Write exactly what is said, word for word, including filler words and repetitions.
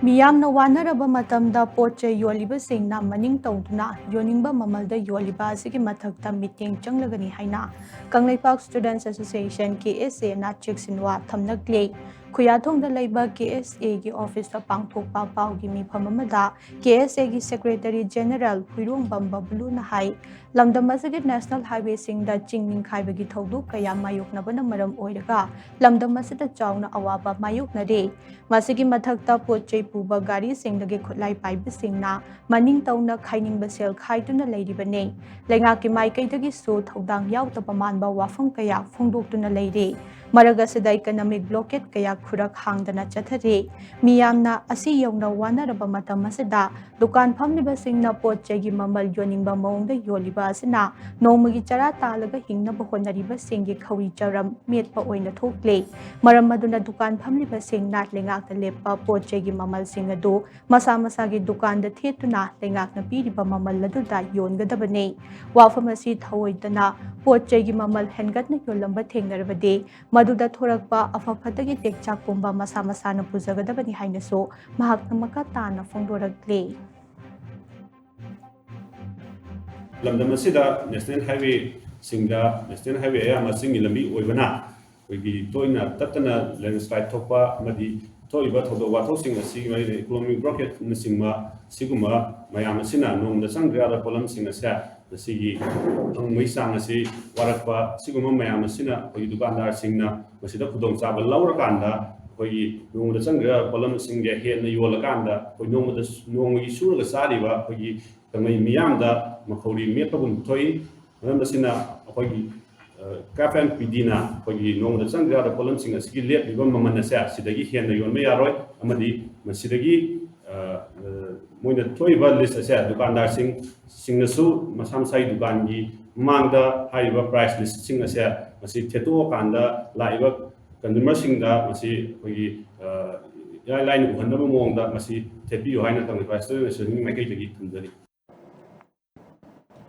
ꯃꯤꯌꯥꯝꯅ ꯋꯥꯅꯔꯕ ꯃꯇꯝꯗ ꯄꯣꯠ ꯆꯩ ꯌꯣꯜꯂꯤꯕꯁꯤꯡꯅ ꯃꯅꯤꯡ ꯇꯧꯗꯨꯅ ꯌꯣꯟꯅꯤꯡꯕ ꯃꯃꯜꯗ ꯌꯣꯜꯂꯤꯕ ꯑꯁꯤꯒꯤ ꯃꯊꯛꯇ ꯃꯤꯠꯌꯦꯡ ꯆꯪꯂꯒꯅꯤ ꯍꯥꯏꯅ Kangleipak Students Association, K S A ꯅ ꯆꯦꯛꯁꯤꯟꯋꯥ ꯊꯝꯂꯛꯂꯤ꯫ ꯈꯨꯌꯥꯊꯣꯡꯗ ꯂꯩꯕ K S A ꯒꯤ office ꯇ ꯄꯥꯡꯊꯣꯛꯄ ꯄꯥꯎꯒꯤ ꯃꯤꯐꯝ ꯑꯃꯗ K S A ꯒꯤ Secretary General ꯍꯨꯏꯔꯣꯡꯕꯝ ꯕꯕꯂꯨꯅ ꯍꯥꯏ, ꯂꯝꯗꯝ ꯑꯁꯤꯒꯤ National Highway ꯁꯤꯡꯗ ꯆꯤꯡ ꯅꯤꯡꯈꯥꯏꯕꯒꯤ ꯊꯧꯗꯣꯛ ꯀꯌꯥ ꯃꯥꯌꯣꯛꯅꯕꯅ ꯃꯔꯝ ꯑꯣꯏꯔꯒ ꯂꯝꯗꯝ ꯑꯁꯤꯗ ꯆꯥꯎꯅ ꯑꯋꯥꯕ ꯃꯥꯌꯣꯛꯅꯔꯦ꯫ ꯃꯁꯤꯒꯤ ꯃꯊꯛꯇ ꯄꯣꯠ ꯆꯩ ꯄꯨꯕ ꯒꯥꯔꯤꯁꯤꯡꯗꯒꯤ ꯈꯨꯠꯂꯥꯏ ꯄꯥꯏꯕꯁꯤꯡꯅ ꯃꯅꯤꯡ ꯇꯧꯅ ꯈꯥꯏꯅꯤꯡꯕ ꯁꯦꯜ ꯈꯥꯏꯗꯨꯅ ꯂꯩꯔꯤꯕꯅꯤ꯫ ꯂꯩꯉꯥꯛꯀꯤ ꯃꯥꯏꯀꯩꯗꯒꯤꯁꯨ ꯊꯧꯗꯥꯡ ꯌꯥꯎꯗꯕ ꯃꯥꯟꯕ ꯋꯥꯐꯝ ꯀꯌꯥ ꯐꯣꯡꯗꯣꯛꯇꯨꯅ ꯂꯩꯔꯦ꯫ ꯃꯔꯛ ꯑꯁꯤꯗ economic blockade ꯀꯌꯥ ꯈꯨꯔꯛ ꯍꯥꯡꯗꯅ ꯆꯠꯊꯔꯤ꯫ ꯃꯤꯌꯥꯝꯅ ꯑꯁꯤ ꯌꯧꯅ ꯋꯥꯅꯔꯕ ꯃꯇꯝ ꯑꯁꯤꯗ ꯗꯨꯀꯥꯟ ꯐꯝꯂꯤꯕꯁꯤꯡꯅ ꯄꯣꯠ ꯆꯩꯒꯤ ꯃꯃꯜ ꯌꯣꯟꯅꯤꯡꯕ ꯃꯑꯣꯡꯗ ꯌꯣꯜꯂꯤꯕ ꯑꯁꯤꯅ ꯅꯣꯡꯃꯒꯤ ꯆꯔꯥ ꯇꯥꯜꯂꯒ ꯍꯤꯡꯅꯕ ꯍꯣꯠꯅꯔꯤꯕꯁꯤꯡꯒꯤ ꯈꯧꯔꯤ ꯆꯔꯝ ꯃꯦꯠꯄ ꯑꯣꯏꯅ ꯊꯣꯛꯂꯦ꯫ ꯃꯔꯝ ꯑꯗꯨꯅ ꯗꯨꯀꯥꯟ ꯐꯝꯂꯤꯕꯁꯤꯡꯅ ꯂꯩꯉꯥꯛꯇ ꯂꯦꯞꯄ ꯄꯣꯠ ꯆꯩꯒꯤ ꯃꯃꯜꯁꯤꯡ ꯑꯗꯨ ꯃꯁꯥ ꯃꯁꯥꯒꯤ ꯗꯨꯀꯥꯟꯗ ꯊꯦꯠꯇꯨꯅ ꯂꯩꯉꯥꯛꯅ ꯄꯤꯔꯤꯕ ꯃꯃꯜ ꯑꯗꯨꯗ ꯌꯣꯟꯒꯗꯕꯅꯤ꯫ ꯋꯥꯐꯝ ꯑꯁꯤ ꯊꯧꯑꯣꯏꯗꯅ ꯄꯣꯠ ꯆꯩꯒꯤ ꯃꯃꯜ ꯍꯦꯟꯒꯠꯅ ꯌꯣꯜꯂꯝꯕ ꯊꯦꯡꯅꯔꯕꯗꯤ ꯃꯗꯨꯗ ꯊꯣꯔꯛꯄ ꯑꯐ ꯐꯠꯇꯒꯤ ꯇꯦꯛꯆꯥꯛ ꯄꯨꯝꯕ ꯃꯁꯥ ꯃꯁꯥꯅ ꯄꯨꯖꯒꯗꯕꯅꯤ ꯍꯥꯏꯅꯁꯨ ꯃꯍꯥꯛꯅ ꯃꯈꯥ ꯇꯥꯅ ꯐꯣꯡꯗꯣꯔꯛꯂꯤ꯫ ꯂꯝꯗꯝ ꯑꯁꯤꯗ National Highway ꯁꯤꯡꯗ, National Highway ꯑꯌꯥꯝꯕ ꯆꯤꯡꯒꯤ ꯂꯝꯕꯤ ꯑꯣꯏꯕꯅ, ꯑꯩꯈꯣꯏꯒꯤ ꯇꯣꯏꯅ ꯇꯠꯇꯅ landslide ꯊꯣꯛꯄ ꯑꯃꯗꯤ ꯊꯣꯛꯏꯕ ꯊꯧꯗꯣꯛ ꯋꯥꯊꯣꯛꯁꯤꯡ ꯑꯁꯤꯒꯤ ꯃꯔꯤꯗ economic blockade ꯅꯆꯤꯡꯕ ꯁꯤꯒꯨꯝꯕ ꯃꯌꯥꯝ ꯑꯁꯤꯅ ꯅꯣꯡꯃꯗ ꯆꯪꯗ꯭ꯔ ꯌꯥꯗꯕ ꯄꯣꯠꯂꯝꯁꯤꯡ ꯑꯁꯦ ꯉꯁꯤꯒꯤ ꯐꯪꯕꯒꯤ ꯆꯥꯡ ꯑꯁꯤ ꯋꯥꯔꯛꯄ, ꯁꯤꯒꯨꯝꯕ ꯃꯌꯥꯝ ꯑꯁꯤꯅ ꯑꯩꯈꯣꯏꯒꯤ ꯗꯨꯀꯥꯟꯗꯥꯔꯁꯤꯡꯅ ꯃꯁꯤꯗ ꯈꯨꯗꯣꯡꯆꯥꯕ ꯂꯧꯔꯀꯥꯟꯗ ꯑꯩꯈꯣꯏꯒꯤ ꯅꯣꯡꯃꯗ ꯆꯪꯗ꯭ꯔ ꯄꯣꯠꯂꯝꯁꯤꯡꯁꯦ ꯍꯦꯟꯅ ꯌꯣꯜꯂꯀꯥꯟꯗ ꯑꯩꯈꯣꯏ ꯅꯣꯡꯃꯗ, ꯅꯣꯡꯃꯒꯤ ꯁꯨꯔꯒ ꯆꯥꯔꯤꯕ ꯑꯩꯈꯣꯏꯒꯤ ꯀꯪꯂꯩ ꯃꯤꯌꯥꯝꯗ ꯃꯈꯧꯔꯤ ꯃꯦꯠꯄꯒꯨꯝ ꯊꯣꯛꯏ꯫ ꯃꯔꯝ ꯑꯁꯤꯅ ꯑꯩꯈꯣꯏꯒꯤ, ꯑ, K F N P D ꯅ ꯑꯩꯈꯣꯏꯒꯤ ꯅꯣꯡꯃꯗ ꯆꯪꯗ ꯌꯥꯗꯕ ꯄꯣꯠꯂꯝꯁꯤꯡ ꯑꯁꯤꯒꯤ ꯂꯦꯞꯂꯤꯕ ꯃꯃꯜ ꯑꯁꯦ ꯁꯤꯗꯒꯤ ꯍꯦꯟꯅ ꯌꯣꯟꯕ ꯌꯥꯔꯣꯏ, ꯑꯃꯗꯤ ꯃꯁꯤꯗꯒꯤ, ꯑ, ꯑ, ꯃꯣꯏꯅ ꯊꯣꯛꯏꯕ list ꯑꯁꯦ ꯗꯨꯀꯥꯟꯗꯥꯔꯁꯤꯡ, ꯁꯤꯡꯅꯁꯨ ꯃꯁꯥ ꯃꯁꯥꯒꯤ ꯗꯨꯀꯥꯟꯒꯤ ꯃꯃꯥꯡꯗ ꯍꯥꯏꯔꯤꯕ price list ꯁꯤꯡ ꯑꯁꯦ ꯃꯁꯤ ꯊꯦꯠꯇꯣꯛꯑꯀꯥꯟꯗ ꯂꯥꯛꯏꯕ consumer ꯁꯤꯡꯗ ꯃꯁꯤ ꯑꯩꯈꯣꯏꯒꯤ, ꯑ, ꯏꯔꯥꯏ ꯂꯥꯏꯅ ꯎꯍꯟꯗꯕ ꯃꯑꯣꯡꯗ ꯃꯁꯤ ꯊꯦꯠꯄꯤꯌꯨ ꯍꯥꯏꯅ ꯀꯪꯂꯩꯄꯥꯛ Student Association ꯒꯤ ꯃꯥꯏꯀꯩꯗꯒꯤ ꯊꯝꯖꯔꯤ꯫